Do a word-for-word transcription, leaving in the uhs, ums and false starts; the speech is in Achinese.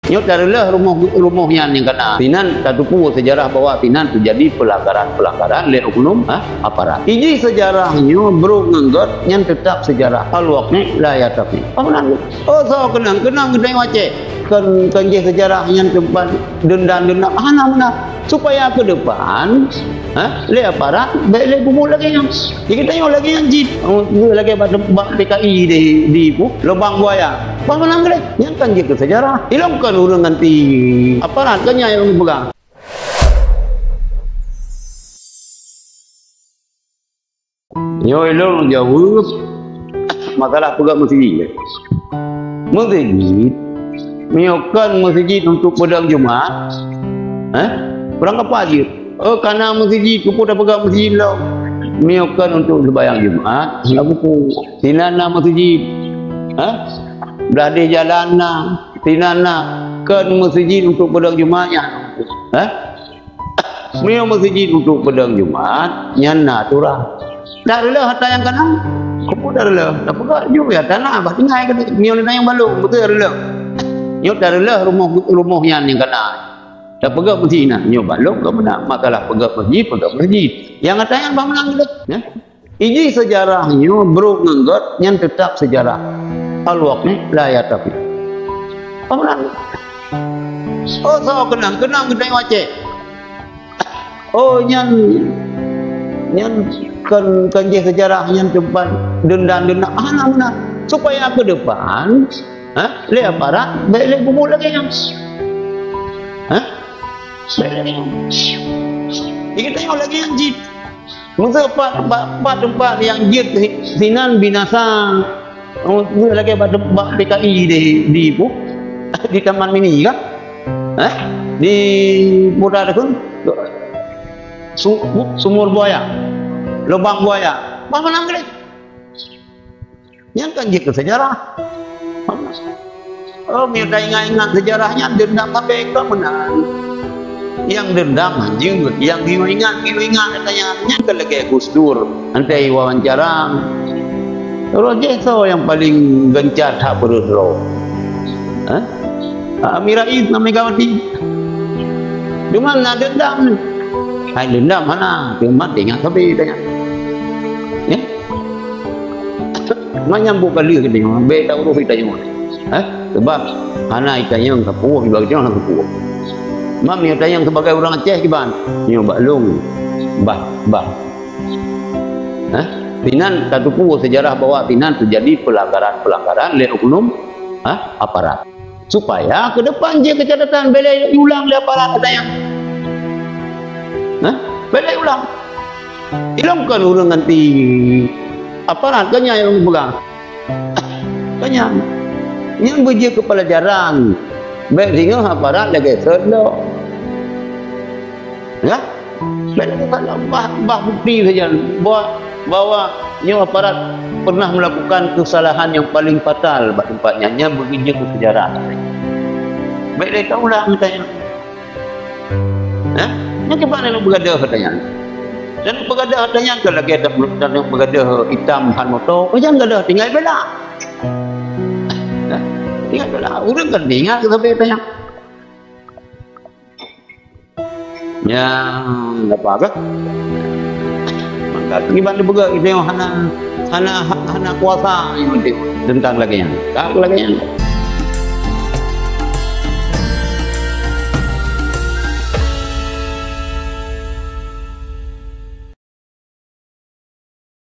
Nyoe tareuloh rumoh, rumoh nyan nyang kana. Sinan tateupeue seujarah bahwa sinan teujadi peulanggaran-peulanggaran lé oknum, ha, aparat. Iji seujarah nyoe brok ngon göt nyan teutap seujarah. Al-waqi' la yatafi. Apa meunan? Oh, soe keunong, keunong geutanyoe Aceh. Kon, kon jih seujarah nyan teumpat deundam-deundam. Hana meunan. Supaya ke depan, ha, lé aparat, bèk lé bubuet lagèe nyan. Jadi geutanyoe lagèe nyan cit. Oh, lagèe bak, bak P K I di, di, pu, Lubang Buaya. Bah meunan lé. Nyan kan jeuet keu seujarah. Ilôn kon ureueng anti aparat, kan nyan nyang peugah. Nyoe ilôn jaweueb masalah peugöt meuseujid. Meuseujid, meunyoe kon meuseujid untuk peudong Jumat, eh, ureueng kapa jeuet? Oh, kana meuseujid, keupeue tapeugöt meuseujid lom? Meunyoe kon untuk seumayang Jumat, hana keupeue. Sinan na meuseujid. Eh? Blah deh jalan na, sinan na. Kon meuseujid untuk peudong Jumat nyan. Eh? Meunyoe meuseujid untuk peudong Jumat, nyan na aturan. Dak reuloh ata nyang kana? Keupeue dak reuloh? Tapeugöt ju ya tanah, bah tinggai keunoe. Nyoe na nyang balong, beutôi reuloh. Nyoe dak reuloh rumoh, rumoh nyan nyang kana. Tapeugöt meuseujid na. Nyoe balong keu meunan. Masalah peugöt meuseujid, peugöt meuseujid. Nyang ata nyan bah meunan keunoe. Ya? Iji seujarah nyoe brok ngon göt nyan teutap seujarah. Al-waqi' la yatafi. Apa meunan? Oh, soe keunong, keunong geutanyoe Aceh. Oh, nyan, nyan kon, kon jih seujarah nyan teumpat deundam-deundam. Hana meunan. Supaya ke depan, ha, lé aparat, bèk lé bubuet lagèe nyan. Ha? Bèk lé nyan. Jadi geutanyoe lagèe nyan cit. Meuseu pat, pat, pat teumpat nyang jeuet sinan binasa. Oh, lagèe bak, bak P K I di, di, pu, di Taman Mini kan? Eh? Di Putra Dukun. Su-, Sumur Buaya. Lubang Buaya. Bah meunan lé. Nyan kan jeuet keu seujarah. Oh, meunyoe taingat-ingat seujarah nyan deundam habéh kon meunan. Nyang deundam hanjeuet, nyang geuingat, geuingat nyan, nyan kan lagèe Gus Dur. Antai wawancara. Roh jih soe nyang paleng geuncang that peureuet droe? Hah? Amin Rais ngon Megawati. Cuma na deundam. Hai deundam hana, cuma teuingat sabe tanya. Ya? Manyam buka lé geutanyoe, bèk taurôh geutanyoe. Hah? Sebab hana geutanyoe sapeue, bagi geutanyoe hana sapeue. Mam nyoe tanyong sebagai ureueng Aceh kiban? Nyoe bak lôn. Bah, bah. Hah? Sinan tateupeue seujarah bahwa sinan teujadi peulanggaran-peulanggaran lé oknum, hah, aparat. Supaya ke depan jih keucatatan bèk lé ulang lé aparat geutanyoe. Hah? Bèk lé ulang. Ilôn kon ureueng anti aparat, kan nyan nyang peugah. Kan nyan. Nyan beujeuet keu peulajaran. Bèk singoh aparat lagèe sot lom. Ya? Bèk lagèe sot lom. Bah, bah bukti saja bahwa, bahwa nyoe aparat pernah melakukan kesalahan yang paling fatal bak teumpat nyan, nyan beujeuet keu seujarah. Bèk lé taulang geutanyoe. Hah? Nyan kiban lôn beugadoh gata nyan. Dan beugadoh gata nyan kon lagèe dan, dan beugadoh itam han moto. Oh, jan gadoh, tinggai bela. Hah? Tinggai bela. Ureueng kan ingat keu sabe gata nyan. Nyan, apa kah? Maka kiban lôn beugadoh, geutanyoe hana, hana, hana kuasa nyoe teuntang lagèe nyan. Ka lagèe nyan.